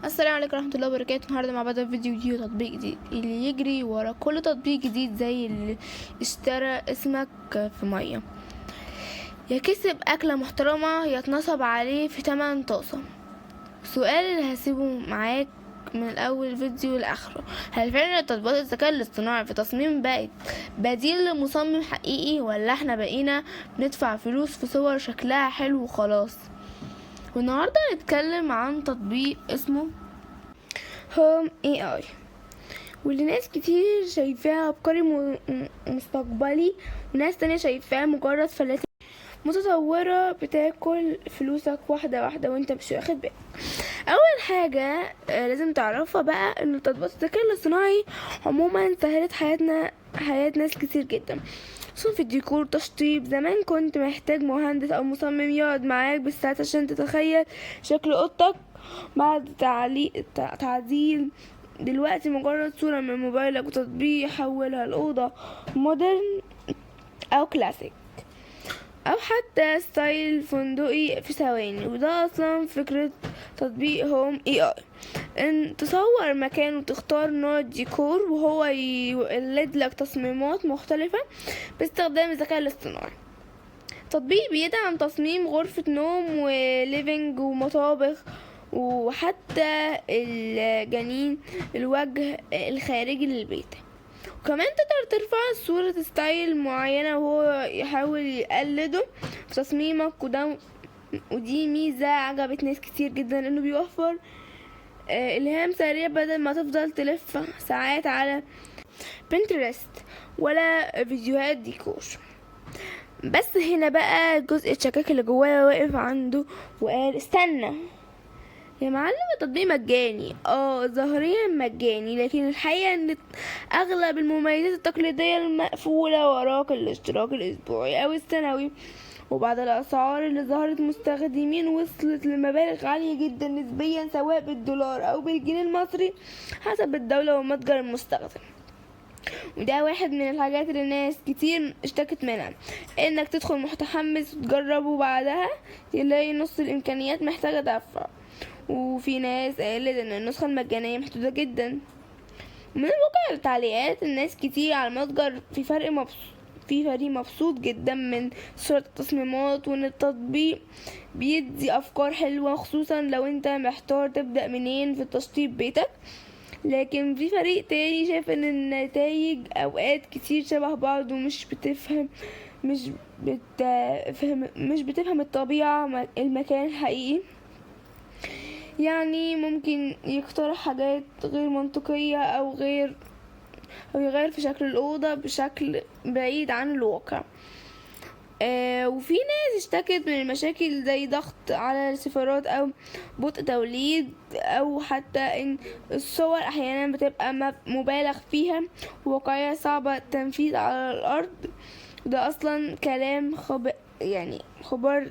السلام عليكم ورحمة الله وبركاته. النهاردة مع بعض في فيديو جديد وتطبيق جديد اللي يجري ورا كل تطبيق جديد زي اللي اشترى اسمك في مية، يا كسب أكلة محترمة يا اتنصب عليه في تمن طاسة. السؤال اللي هسيبه معاك من الأول فيديو لآخره: هل فعلا تطبيقات الذكاء الاصطناعي في تصميم بقت بديل لمصمم حقيقي، ولا احنا بقينا بندفع فلوس في صور شكلها حلو وخلاص؟ والنهاردة هنتكلم عن تطبيق اسمه Home AI، واللي ناس كتير شايفاه عبقري مستقبلي، وناس تانية شايفاه مجرد فلاتر متطورة بتاكل فلوسك واحدة واحدة وانت مش واخد بالك. اول حاجة لازم تعرفها بقى ان تطبيقات الذكاء الاصطناعي عموما سهلت حياتنا، حياة ناس كتير جدا، خصوصا في الديكور تشطيب. زمان كنت محتاج مهندس او مصمم يقعد معاك بالساعات عشان تتخيل شكل اوضتك بعد تعليق تعديل. دلوقتي مجرد صورة من موبايلك وتطبيق يحولها لأوضة modern أو كلاسيك أو حتى style فندقي في ثواني. وده أصلا فكرة تطبيق Home AI، ان تصور مكان وتختار نوع الديكور وهو يولد لك تصميمات مختلفة باستخدام الذكاء الاصطناعي. تطبيق بيدعم تصميم غرفة نوم و living ومطابخ وحتى الجنين، الوجه الخارجي للبيت. وكمان تقدر ترفع صورة style معينة وهو يحاول يقلده في تصميمك. ودي ميزة عجبت ناس كتير جدا، لانه بيوفر الهام سريع بدل ما تفضل تلف ساعات على Pinterest ولا فيديوهات ديكور. بس هنا بقى جزء الشكاك اللي جوايا واقف عنده وقال: استنى يا معلم، التطبيق مجاني. ظاهريا مجاني، لكن الحقيقة ان اغلب المميزات التقليدية المقفولة وراك الاشتراك الاسبوعي او السنوي، وبعض الاسعار اللي ظهرت مستخدمين وصلت لمبالغ عالية جدا نسبيا، سواء بالدولار او بالجنيه المصري حسب الدولة والمتجر المستخدم. وده واحد من الحاجات اللي الناس كتير اشتكت منها، انك تدخل متحمس وتجربه وبعدها تلاقي نص الامكانيات محتاجة دفع. وفي ناس قالت ان النسخة المجانية محدودة جدا. من واقع التعليقات الناس كتير على المتجر، في فريق مبسوط جدا من سرعة التصميمات وان التطبيق بيدي افكار حلوة، خصوصا لو انت محتار تبدأ منين في تشطيب بيتك. لكن في فريق تاني شايف ان النتائج اوقات كتير شبه بعض ومش بتفهم مش بتفهم الطبيعة المكان الحقيقي. يعني ممكن يقترح حاجات غير منطقية او يغير في شكل الأوضة بشكل بعيد عن الواقع. وفي ناس اشتكت من المشاكل زي ضغط على السيرفرات او بطء توليد، او حتى ان الصور احيانا بتبقى مبالغ فيها وواقعية صعبة التنفيذ على الارض. وده اصلا كلام يعني خبر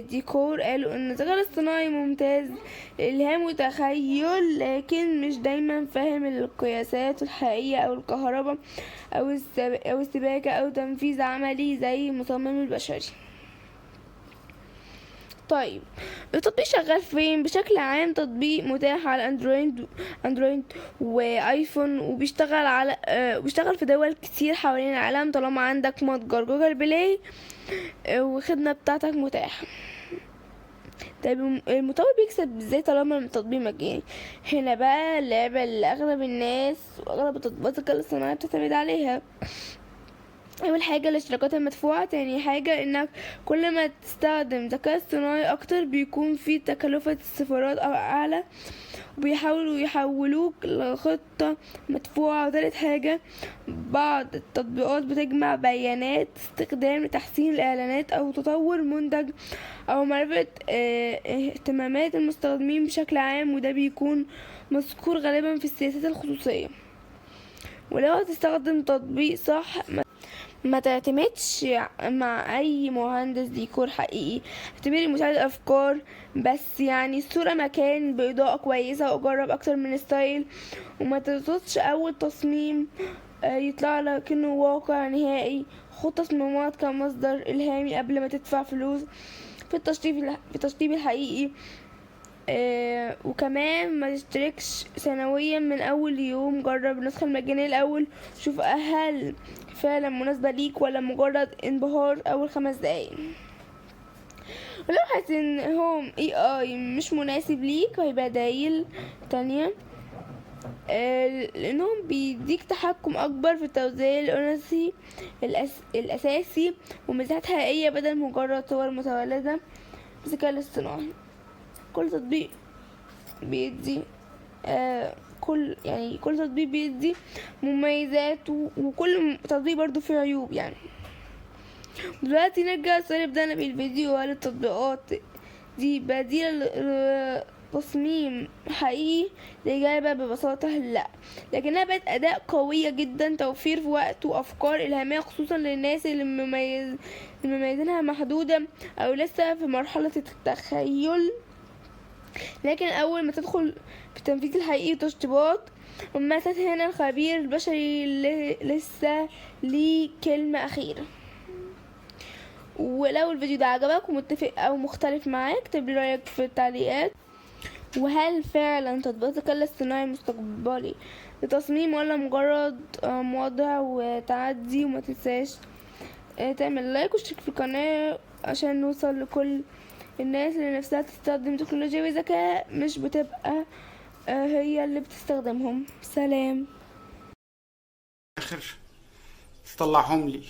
ديكور قالوا ان الذكاء الاصطناعي ممتاز الهام وتخيل، لكن مش دايما فاهم القياسات الحقيقية او الكهرباء او السباكة او تنفيذ عملي زي المصمم البشري. طيب، التطبيق شغال فين؟ بشكل عام تطبيق متاح على اندرويد وايفون، وبيشتغل على آه، بيشتغل في دول كتير حوالين العالم طالما عندك متجر جوجل بلاي وخدمة بتاعتك متاحة. طيب، المطور بيكسب ازاي طالما التطبيق مجاني؟ هنا بقى اللعبة اللي اغلب الناس واغلب التطبيقات الذكاء الاصطناعي بتعتمد عليها. اول حاجة الاشتراكات المدفوعة، تاني حاجة انك كل ما تستخدم ذكاء اصطناعي اكتر بيكون في تكلفة السيرفرات او اعلى، وبيحاولوا يحولوك لخطة مدفوعة. وتالت حاجة بعض التطبيقات بتجمع بيانات استخدام لتحسين الاعلانات او تطور منتج او معرفة اهتمامات المستخدمين بشكل عام، وده بيكون مذكور غالبا في السياسات الخصوصية. ولو هتستخدم تطبيق صح، ما تعتمدش مع اي مهندس ديكور حقيقي، اعتبري مساعد افكار بس. يعني الصورة مكان باضاءة كويسة وجرب اكتر من style، وما ترصدش اول تصميم يطلع لك انه واقع نهائي. خد تصميمات كمصدر الهامي قبل ما تدفع فلوس في التشطيب الحقيقي. وكمان ما تشتركش سنويا من اول يوم، جرب النسخة المجانية الاول، شوف هل فعلا مناسبة ليك ولا مجرد انبهار اول 5 دقايق. ولو حاسس ان Home AI مش مناسب ليك هيبقى بدايل تانية، لانهم بيديك تحكم اكبر في التوزيع الانثي الاساسي ومساحات حقيقية بدل مجرد صور متولدة بالذكاء الاصطناعي. كل تطبيق بيدي كل تطبيق بيدي مميزات، وكل تطبيق برضو فيه عيوب. يعني دلوقتي نرجع للسؤال اللي بدأنا بيه الفيديو، هل التطبيقات دي بديلة لتصميم حقيقي؟ الإجابة ببساطة لا، لكنها بقت أداة قوية جدا، توفير في وقت وأفكار إلهامية، خصوصا للناس اللي مميزينها محدودة أو لسه في مرحلة التخيل. لكن أول ما تدخل في التنفيذ الحقيقي وتشطيبات وممارسات، هنا الخبير البشري لسه ليه كلمة أخيرة. ولو الفيديو ده عجبك ومتفق أو مختلف معاك اكتب لي رأيك في التعليقات. وهل فعلا تطبيقات الذكاء الاصطناعي مستقبلي لتصميم ولا مجرد مواضع وتعدي؟ وما تنساش تعمل لايك واشترك في القناة عشان نوصل لكل الناس اللي نفسها تستخدم تكنولوجيا وذكاء، مش بتبقى هي اللي بتستخدمهم. سلام. اخر تطلعهم لي.